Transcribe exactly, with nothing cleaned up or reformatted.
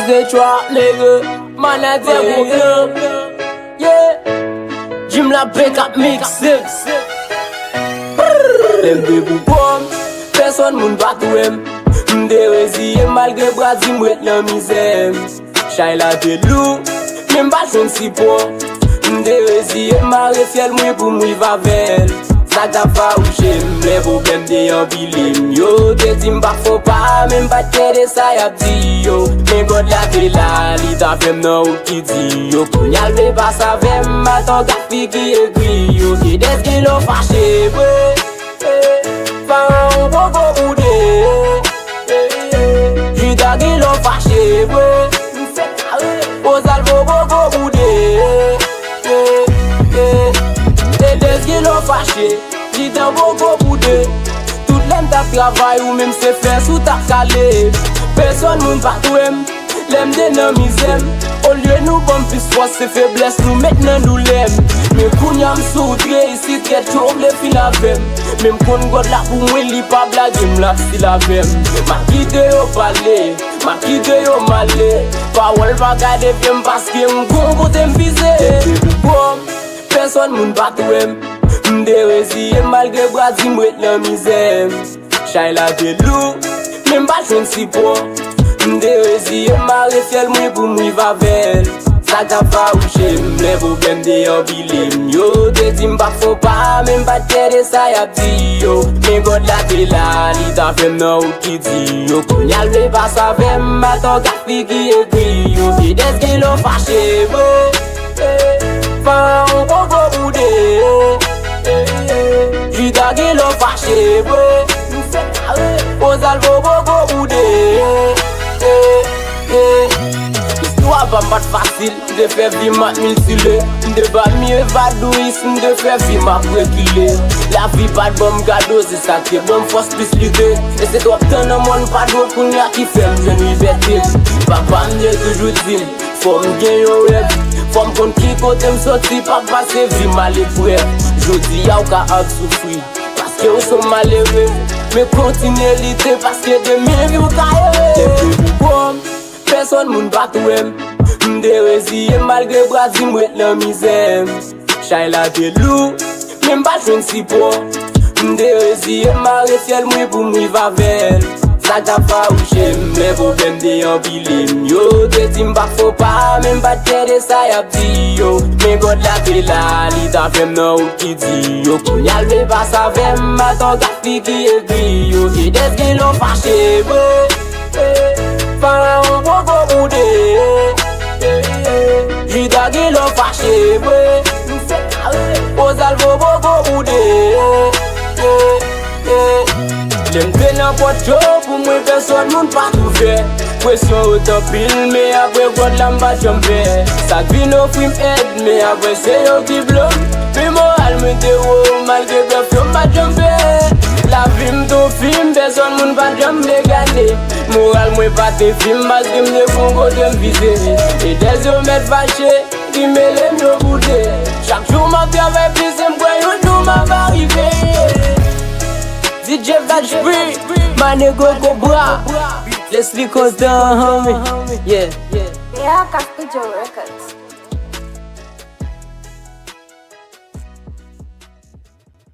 Detroit, nègre, manager gwo plan. Yeah. Jim la bèk ap mikse. Lè m te pou kò m, pèsòn moun pa t wè m. M te reziye m malgre bra di m ret nan mizè m. Chay la te lou, men m pa t jwenn sipò. M te reziye m mare fyèl mwen pou m rive avè l. Sa k t ap fawouche m, lè pwoblèm te anpile m. Yo te di m pa fon pa, men m pa t kè de sa y ap di yo. Men God la te la, li t avè m nan wout ki di yo. Kounye a l vle pase avè m, atangafi ki egri yo. Te dèske lè w fache vre. Farawon poko boude. Jida gen lè w fache vre. Ozalvo poko boude. Edens gen lè w fache. Jida poko boude. Tout lè m t ap travay ou menm se fès ou t ap kale. Pèsòn moun pa t wè m. Lè m te nan mizè m, olye nou ban m plis fòs, se feblès nou met nan doulè m. Men kounye a m sou wout reyisi, kèt yo vle fin avè m. Men m konn God la pou mwen, li pa blage m, l ap still avè m. M ap kite yo pale, m ap kite yo male. Pawòl pa ka devye m paske m gon kote m vize. Depi pou kò m, pèsòn moun pa t wè m. M te reziye m malgre bra di m ret nan mizè m. Chay la te lou, men m pa t jwenn sipò. M te reziye m mare fyèl mwen pou m rive avè l. Sa k t ap fawouche m, lè pwoblèm te anpile m. Yo te di m pa fon pa, men m pa t kè de sa y ap di yo. Men God la te la, li t avè m nan wout ki di yo. Kounye a l vle pase avè m, atangafi ki egri yo. Edens gen lè w fache vre. Farawon poko boude. Jida gen lè w fache vre. Ozalvo poko boude. Istwa pa m pa t fasil, m te fè vi m ak miltile. M te pa m ye vadouis, m te fè vi m ap rekile. Lavi pa t ban m kado, se sa k te ban m fòs plis lite. E se twòp tan nan mòn pa dwe kounye a ki fè m jwenn libète. Papa m te toujou di m, fò m gen yon rèv, fò m konn ki kote m soti, papa se vi m aleprèv. Jodi a w ka ap soufri, paske w se yon malere. Men kontinye lite, paske demen vi w ka ere. Depi pou kò m, pèsòn moun pa t wè m. M te reziye m malgre bra di m ret nan mizè m. Chay la te lou, men m pa t jwenn sipò. M te reziye m mare fyèl mwen pou m rive avè l. Sa k t ap fawouche m, lè pwoblèm te anpile m. Yo te di m pa fon pa, men m pa t kè de sa y ap di yo. Men God la te la, li t avè m nan wout ki di yo. Kounye a l vle pase avè m, atangafi ki egri yo. Edens gen lè w fache vre. Farawon poko boude. Jida gen lè w fache vre. Ozalvo poko boude. Lè m te nan pòt yo, pou mwen pèsòn moun pa t ouvè. Presyon yo t anpil, men apre God la m pa t janm pè. Sa k vin ofri m èd, men apre se yo ki blo m. Men moral mwen te wo, malgre blòf yo m pa t janm pè. Lavi m tou fim, pèsòn moun pa t janm vle gade. Moral mwen pa te fim, paske m te gon kote m vize. Edens yo mèt fache, ki mele m yo boude. Chak jou m ap travay plis, e m kwè yon jou m ap arive. D J Vach Free, Manego Cobra, Leslie Constant, homie. Yeah. Yeah, Castillo Records.